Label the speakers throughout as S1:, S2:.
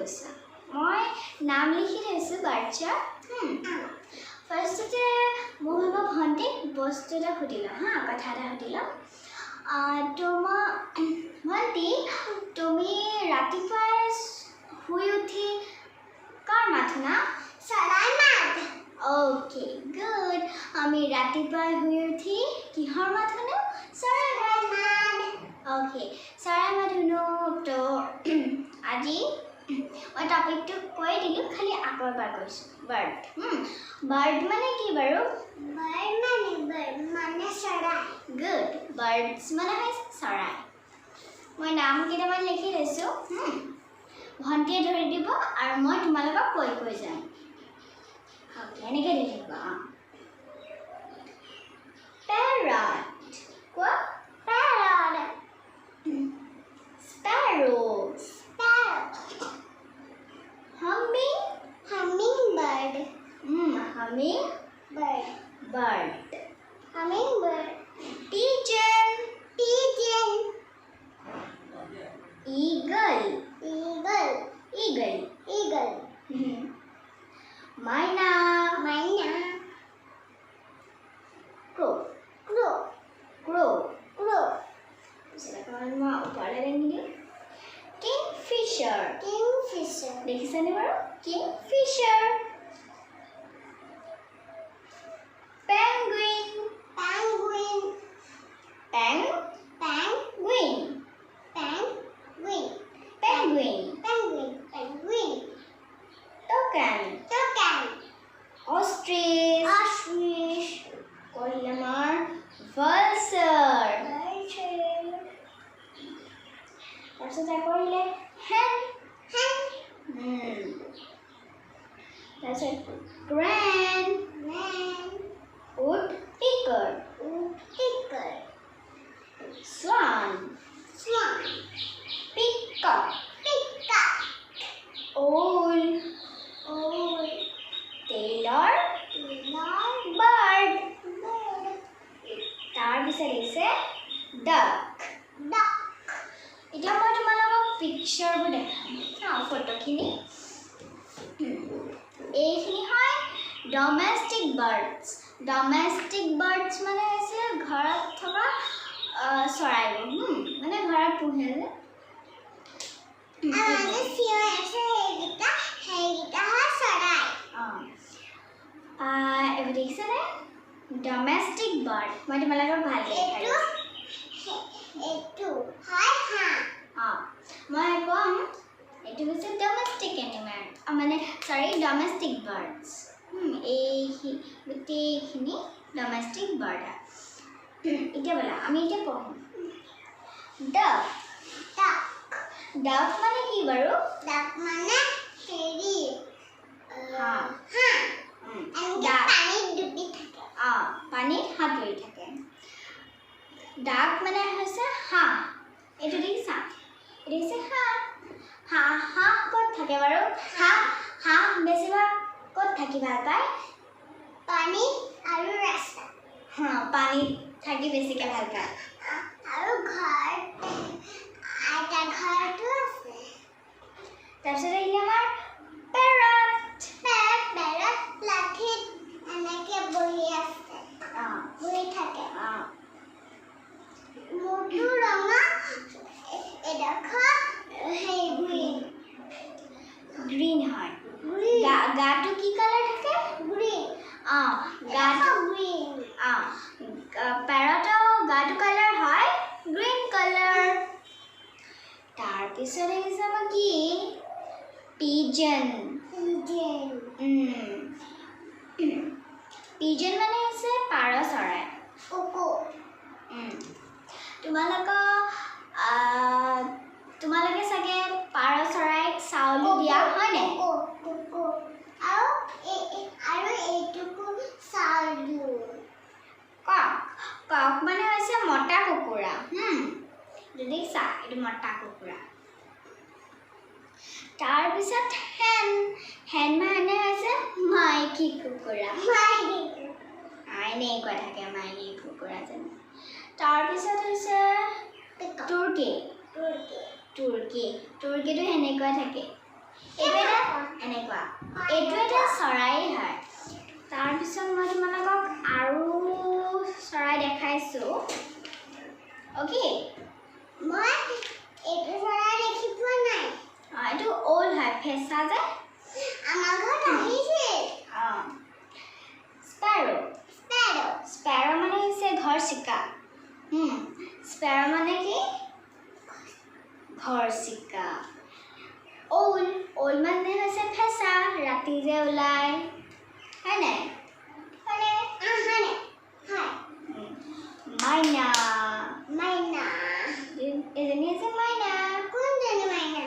S1: কৈছা। মই নাম লিখি থৈছোঁ বাৰ্ডছৰ। ফাৰ্ষ্টতে মোৰ ভাগৰ ভণ্টিক বস্তু এটা সুধি লওঁ, হা, কথা এটা সুধি লওঁ। তোমাৰ ভণ্টি, তুমি ৰাতিপুৱাই শুই উঠি কাৰ মাত শুনা?
S2: চৰাই মাত।
S1: Okay, good. আমি ৰাতিপুৱাই শুই উঠি কিহৰ মাত শুনো? চৰাই মাত। অ'কে, চৰাই মাত শুনো। তো আজি মই টপিকটো কৈ দিলোঁ, খালি আকৌ এবাৰ কৈছোঁ। বাৰ্ড, বাৰ্ড মানে কি বাৰু?
S2: বাৰ্ড মানে চৰাই।
S1: গুড। বাৰ্ডছ মানে হৈছে চৰাই। মই নাম কেইটামান লিখি লৈছোঁ, ভণ্টিয়ে ধৰি দিব আৰু মই তোমালোকক কৈ কৈ যাম। অ'কে, এনেকৈ ধৰি থাকিব। অঁ, পেৰট কোৱা।
S2: Parrot.
S1: Sparrow.
S2: Sparrow.
S1: Humming.
S2: Humming bird.
S1: Humming
S2: bird.
S1: Bird.
S2: Humming bird.
S1: Pigeon.
S2: Pigeon.
S1: Eagle.
S2: Eagle.
S1: Eagle.
S2: Eagle.
S1: Myna.
S2: Myna.
S1: Crow.
S2: Crow.
S1: Crow.
S2: Crow.
S1: পিছত অকণমান মই ওপৰলৈ দাঙি দিওঁ। কিংফিছাৰ।
S2: কিংফিছাৰ।
S1: দেখিছানে বাৰু kingfisher? Penguin.
S2: Penguin.
S1: Peng
S2: penguin.
S1: Penguin.
S2: Penguin.
S1: Penguin.
S2: Penguin. Penguin.
S1: Toucan.
S2: Toucan.
S1: Ostrich.
S2: Ostrich.
S1: কৰিলে আমাৰ ভালচাৰ।
S2: Vulture.
S1: তাৰপিছত আকৌ আহিলে হেন।
S2: Hen.
S1: তাৰপিছত crane.
S2: Man.
S1: Woodpecker.
S2: Woodpecker.
S1: Swan.
S2: Swan.
S1: Peacock.
S2: Peacock.
S1: Owl.
S2: Owl.
S1: Tailor
S2: Tailor.
S1: Bird.
S2: Bird.
S1: তাৰপিছত আহিছে ডাক।
S2: Duck.
S1: এতিয়া মই তোমালোকক পিকচাৰবোৰ দেখাম, হা, ফটোখিনি। এইখিনি হয় ডমেষ্টিক বাৰ্ডছ। ডমেষ্টিক বাৰ্ডছ মানে হৈছে ঘৰত থকা চৰাইবোৰ, মানে ঘৰত পোহে যে।
S2: আমাৰ যে চিঞৰ আছে, সেইকেইটা হয় চৰাই।
S1: অঁ, এইবোৰ দেখিছেনে? ডমেষ্টিক বাৰ্ড মই তোমালোকক ভালকৈ দেখাই
S2: এইটো
S1: দিছোঁ।
S2: এইটো হয় হাঁহ।
S1: অঁ, মই ক'ম, এইটো হৈছে ডমেষ্টিক এনিমেল, মানে চৰি, ডমেষ্টিক বাৰ্ডছ। এই গোটেইখিনি ডমেষ্টিক বাৰ্ড হয়। এতিয়া ব'লা, আমি এতিয়া পঢ়োঁ। ডাক।
S2: ডাক।
S1: ডাক মানে কি বাৰু?
S2: ডাক মানে হেৰি
S1: হাঁহ।
S2: হাঁহ। এনেকে
S1: ডাক
S2: পানীত ডুবি থাকে।
S1: অঁ, পানীত সাঁতুৰি থাকে। ডাক মানে হৈছে হাঁহ। এইটো দেখিছা? এইটো হৈছে হাঁহ। হাঁহ, হাঁহ ক'ত থাকে বাৰু? হাঁহ বেছিভাগ ক'ত থাকি ভাল পায়?
S2: পানী আৰু ৰাস্তা।
S1: হা, পানীত থাকি বেছিকৈ ভাল পায়।
S2: আৰু ঘৰ, আইতা ঘৰটো আছে।
S1: তাৰপিছত আহিলে আমাৰ পেৰট।
S2: পেৰট লাঠিত এনেকে বহি আছে।
S1: অঁ।
S2: বহি থাকে।
S1: অঁ।
S2: মূৰটো ৰঙা, এডোখৰ সেই গ্ৰীণ।
S1: গ্ৰীণ হয়।
S2: গ্ৰীণ।
S1: গাটো কি কালাৰ থাকে?
S2: গ্ৰীণ।
S1: অঁ, গাটো
S2: গ্ৰীণ।
S1: অঁ, পেৰটৰ গাটো কালাৰ হয় গ্ৰীণ কালাৰ। তাৰপিছত আহিছে আমাৰ কি? পিজন।
S2: পিজন।
S1: পিজন মানে হৈছে পাৰ চৰাই।
S2: কুকু।
S1: তোমালোকে চাগে পাৰ চৰাইক চাউলো দিয়া হয়নে?
S2: কুকু। আৰু এইটোকো চাউল দিওঁ।
S1: কক। কক মানে হৈছে মতা কুকুৰা। দেখিছা, এইটো মতা কুকুৰা। তাৰপিছত হেন। হেন মানে হৈছে মাইকী কুকুৰা। এনেকুৱা থাকে মাইকী কুকুৰা যেন। তাৰপিছত হৈছে তুৰ্কী। তুৰ্কী, তুৰ্কীটো সেনেকুৱা থাকে। এইটো এটা এনেকুৱা, এইটো এটা চৰাই হয়। তাৰপিছত মই তোমালোকক আৰু চৰাই দেখাইছোঁ। অ'কে,
S2: মই এইটো চৰাই দেখি পোৱা নাই।
S1: অঁ, এইটো অ'ল হয়, ফেঁচা যে।
S2: আমাৰ ঘৰত আহিছিল।
S1: অঁ, স্পেৰ'।
S2: স্পেৰ'।
S1: স্পেৰ' মানে হৈছে ঘৰচিৰিকা। স্পেৰ' মানে কি? ঘৰচিৰিকা। ঔল, ঔল মানে হৈছে ফেঁচা, ৰাতি যে ওলায়, হয় নাই? হয়নে?
S2: হয়নে? হয়।
S1: মাইনা।
S2: মাইনা।
S1: এজনী হৈছে মাইনা।
S2: কোনজনী মাইনা?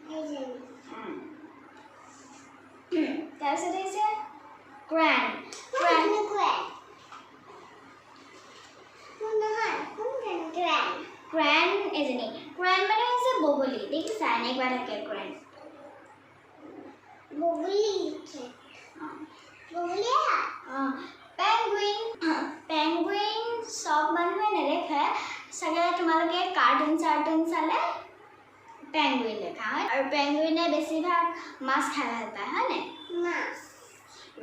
S2: এইজনী।
S1: তাৰপিছত হৈছে ক্ৰেন। ক্ৰেন।
S2: কোনজনী ক্ৰেন? নহয়, কোনজনী ক্ৰেন?
S1: ক্ৰেন এজনী। ক্ৰেন মানে হৈছে বগলী, দেখিছা? এনেকুৱা থাকে ক্ৰেন।
S2: বগলী। বগলীয়ে হয়।
S1: অঁ, পেংগুইন। পেংগুইন চব মানুহে নেদেখে চাগে। তোমালোকে কাৰ্টুন চাৰ্টুন চালে পেংগুইন দেখা হয়। আৰু পেংগুইনে বেছিভাগ মাছ খাই ভাল পায়, হয়নে?
S2: মাছ।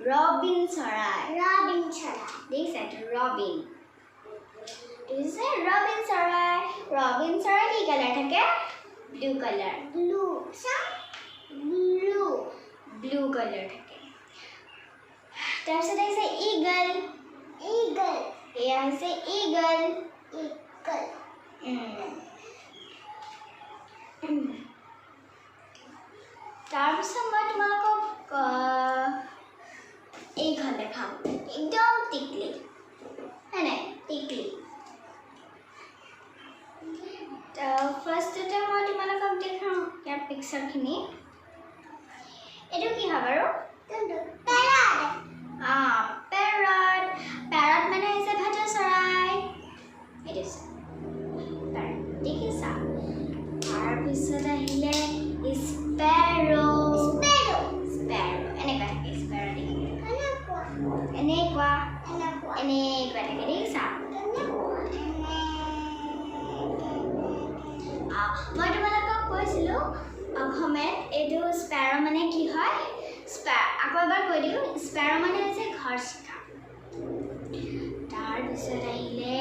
S1: ৰবিন চৰাই।
S2: ৰবিন চৰাই।
S1: দেখিছা? এইটো ৰবিন। এইটো হৈছে ৰবিন চৰাই। ৰবিন চৰাই কি কালাৰ থাকে? Blue colour.
S2: Blue. চাওঁ, ব্লু।
S1: ব্লু কালাৰ থাকে। তাৰপিছত আহিছে ইগল।
S2: ইগল।
S1: এয়া হৈছে ইগল।
S2: ইগল।
S1: তাৰপিছত মই তোমালোকক এইখন দেখাম, একদম টিকলি, হয় নাই? টিকলি। ফাৰ্ষ্টতে মই তোমালোকক দেখাম ইয়াৰ পিকচাৰখিনি। এইটো কি হয় বাৰু?
S2: কোনটো? পেৰট।
S1: অঁ, পেৰট। পেৰট মানে হৈছে ভাটৌ চৰাই। এইটো পেৰট, দেখিছা? তাৰপিছত আহিলে স্পেৰ'।
S2: স্পেৰ'।
S1: স্পেৰ' এনেকুৱা থাকে। স্পেৰ' দেখিলে
S2: কেনেকুৱা?
S1: এনেকুৱা।
S2: এনেকুৱা।
S1: এনেকুৱা থাকে, দেখিছা?
S2: কেনেকুৱা?
S1: মই তোমালোকক কৈছিলোঁ অসমীয়াত এইটো স্পেৰ' মানে কি হয়। আকৌ এবাৰ কৈ দিওঁ, স্পেৰ' মানে হৈছে ঘৰচিৰিকা। তাৰপিছত আহিলে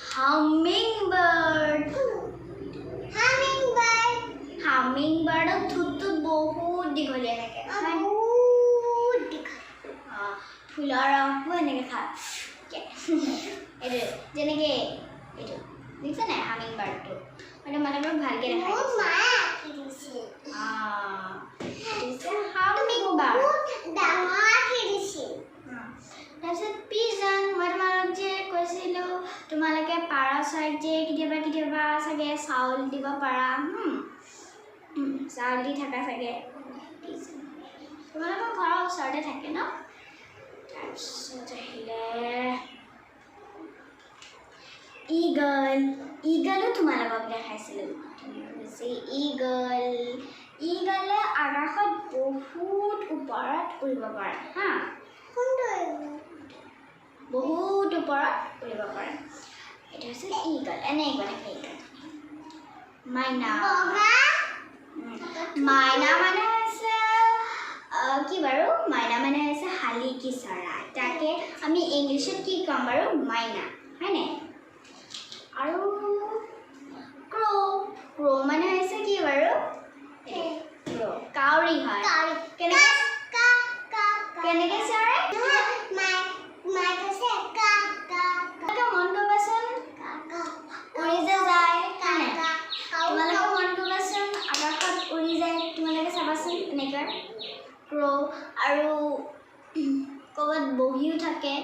S1: humming bird.
S2: Humming bird.
S1: Humming বাৰ্ডৰ ঠোঁটটো বহুত দীঘলীয়া থাকে।
S2: বহুত দীঘল।
S1: অঁ, ফুলৰ ৰসবোৰ এনেকৈ খায়। এইটো যেনেকৈ এইটো দেখিছা নাই হামিং বাৰ্ডটো? মই তোমালোকক ভালকৈ দেখাই
S2: মোৰ
S1: দিছোঁ।
S2: মায়ে আঁকি দিছিল।
S1: অঁ, এইটো হৈছে হামিং বাৰ্ড।
S2: বহুত ডাঙৰ আঁকি দিছিল।
S1: তাৰপিছত পিজন। মই তোমালোক যে কৈছিলোঁ, তোমালোকে পাৰ চৰাইক যে কেতিয়াবা কেতিয়াবা চাগে চাউল দিব পাৰা, চাউল দি থাকা চাগে। পিজন তোমালোকৰ ঘৰৰ ওচৰতে থাকে ন? তাৰপিছত আহিলে ইগল। ইগলো তোমালোকক দেখাইছিলোঁ। হৈছে ইগল। ইগলে আকাশত বহুত ওপৰত উৰিব পাৰে, হা।
S2: কোনটো?
S1: বহুত ওপৰত উৰিব পাৰে। এইটো হৈছে ইগল, এনেকুৱা থাকে ইগল। মাইনা।
S2: বগা।
S1: মাইনা মানে হৈছে কি বাৰু? মাইনা মানে হৈছে শালিকী চৰাই। তাকে আমি ইংলিছত কি ক'ম বাৰু? মাইনা, হয়নে? আৰু ক্ৰ'। ক্ৰ' মানে হৈছে কি বাৰু? ক্ৰ' কাউৰী হয়।
S2: কাউৰী।
S1: কেনেকে
S2: কা কা কা।
S1: কেনেকে চৰে?
S2: নহয়, মায়ে মায়ে কৈছে কা কা কা।
S1: তোমালোকে মন কৰিবাচোন,
S2: কা কা।
S1: উৰি যে যায়,
S2: কা
S1: হয়নে?
S2: কা।
S1: তোমালোকে মন কৰিবাচোন, আকাশত উৰি যায়। তোমালোকে চাবাচোন এনেকৈ ক্ৰ', আৰু ক'ৰবাত বহিও থাকে।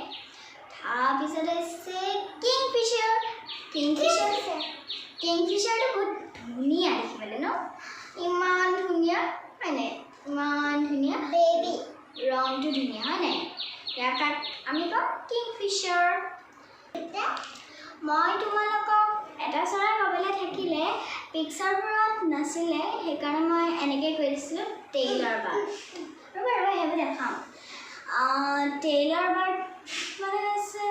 S1: তাৰপিছত হৈছে কিংফিচাৰ। কিংফিচাৰ, কিংফিচাৰটো বহুত ধুনীয়া দেখিবলৈ ন? ইমান ধুনীয়া, হয়নে? ইমান ধুনীয়া।
S2: বেবী।
S1: ৰংটো ধুনীয়া, হয়নে? ইয়াক আমি কওঁ কিংফিচাৰ। মই তোমালোকক এটা চৰাই ক'বলৈ থাকিলে, পিকচাৰবোৰত নাছিলে, সেইকাৰণে মই এনেকৈ কৈ দিছিলোঁ টেইলৰ বাৰ্ড। ৰ'বা ৰ'বা, সেইবোৰ দেখাম। টেইলৰ বাৰ্ড মানে হৈছে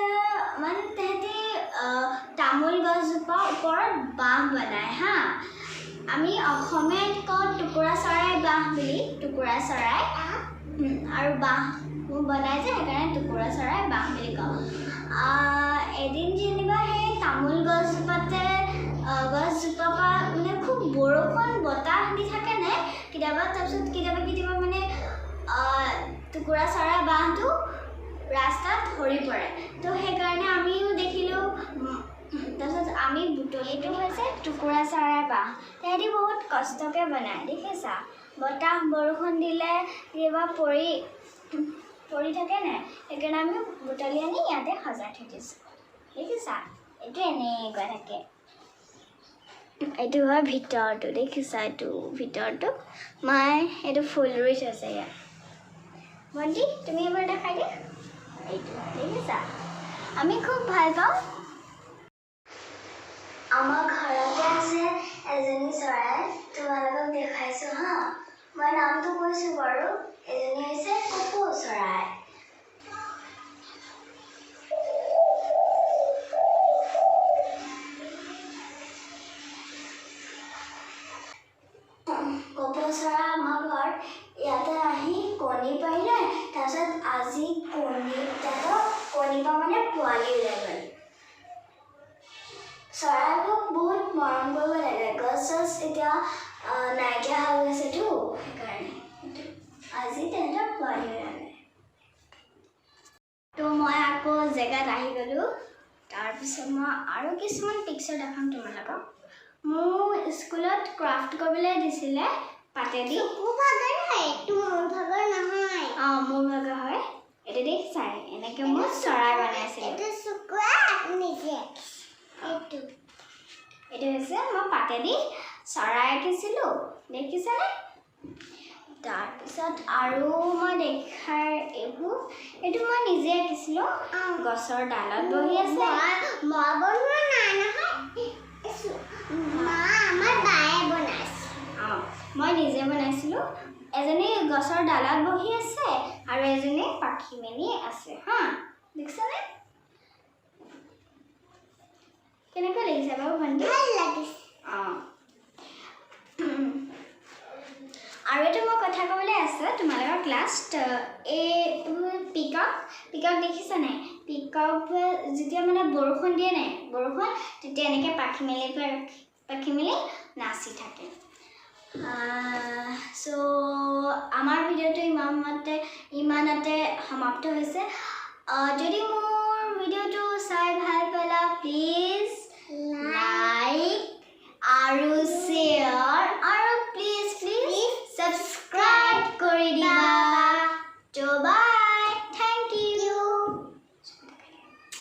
S1: মানে তেহেঁতি তামোল গছজোপাৰ ওপৰত বাঁহ বনায় হা। আমি অসমীয়াত কওঁ টুকুৰা চৰাই বাঁহ বুলি, টুকুৰা চৰাই আৰু বাঁহ বনাই যে, সেইকাৰণে টুকুৰা চৰাই বাঁহ বুলি কওঁ। এদিন যেনিবা সেই তামোল গছজোপাতে গছজোপাৰ পৰা মানে খুব বৰষুণ বতাহ দি থাকে নে কেতিয়াবা, তাৰপিছত কেতিয়াবা কেতিয়াবা মানে টুকুৰা চৰাই বাঁহটো ৰাস্তাত সৰি পৰে। তো সেইকাৰণে আমিও দেখিলোঁ, তাৰপিছত আমি বুটলিটো হৈছে টুকুৰা চৰাই বাঁহ। তেহেঁতি বহুত কষ্টকৈ বনায়, দেখিছা? বতাহ বৰষুণ দিলে কেতিয়াবা পৰি পৰি থাকে নাই, সেইকাৰণে আমি বুটলি আনি ইয়াতে সজাই থৈ দিছোঁ, দেখিছা? এইটো এনেকুৱা থাকে। এইটো হয় ভিতৰটো, দেখিছা? এইটো ভিতৰটো মায়ে এইটো ফুল ৰুই থৈছে ইয়াত। ভণ্টি তুমি এবাৰ দেখাই দিয়া। এইটো দেখিছা? আমি খুব ভাল পাওঁ। আমাৰ ঘৰতে আছে এজনী চৰাই, তোমালোকক দেখুৱাইছোঁ হা। মই নামটো কৈছোঁ বাৰু, এজনী হৈছে কপৌ চৰাই। কপৌ চৰাই আমাৰ ঘৰত ইয়াতে আহি কণী পাৰিলে, তাৰপিছত আজি কণী তাহাঁতৰ কণীৰ পৰা মানে পোৱালি ওলাই গ'ল। চৰাইবোৰক বহুত মৰম কৰিব লাগে, গছ চছ এতিয়া নাইকিয়া হৈ গৈছেতো, সেইকাৰণে আজি তেহেঁতৰ পোৱালি ওলালে। তো মই আকৌ জেগাত আহি গ'লোঁ। তাৰপিছত মই আৰু কিছুমান পিকচাৰ দেখাম তোমালোকক। মোৰ স্কুলত ক্ৰাফ্ট কৰিবলৈ দিছিলে পাতেদি। অঁ, মোৰ ভাগৰ হয় এইটো, দেখিছা? এনেকৈ মই চৰাই বনাইছিলোঁ। এইটো হৈছে মই পাতেদি চৰাই আঁকিছিলোঁ, দেখিছানে? তাৰপিছত আৰু মই দেখাৰ এইবোৰ, এইটো মই নিজে আঁকিছিলোঁ। গছৰ ডালত বহি আছে।
S2: মই বনোৱা নাই নহয়, মা আমাৰ বায়ে বনাইছে।
S1: অঁ, মই নিজে বনাইছিলোঁ। এজনী গছৰ ডালত বহি আছে আৰু এজনী পাখি মেলি আছে হা, দেখিছানে? কেনেকুৱা লাগিছে বাৰু ভণ্টি?
S2: ভাল লাগিছে।
S1: অঁ, আৰু এটা মই কথা ক'বলৈ আছে তোমালোকৰ লাষ্ট। এইবোৰ পিকক, পিকক দেখিছা নাই? পিকক যেতিয়া মানে বৰষুণ দিয়ে নাই, বৰষুণ তেতিয়া এনেকৈ পাখি মেলি পাখি মেলি নাচি থাকে। চ' আমাৰ ভিডিঅ'টো ইমানতে সমাপ্ত হৈছে। যদি মোৰ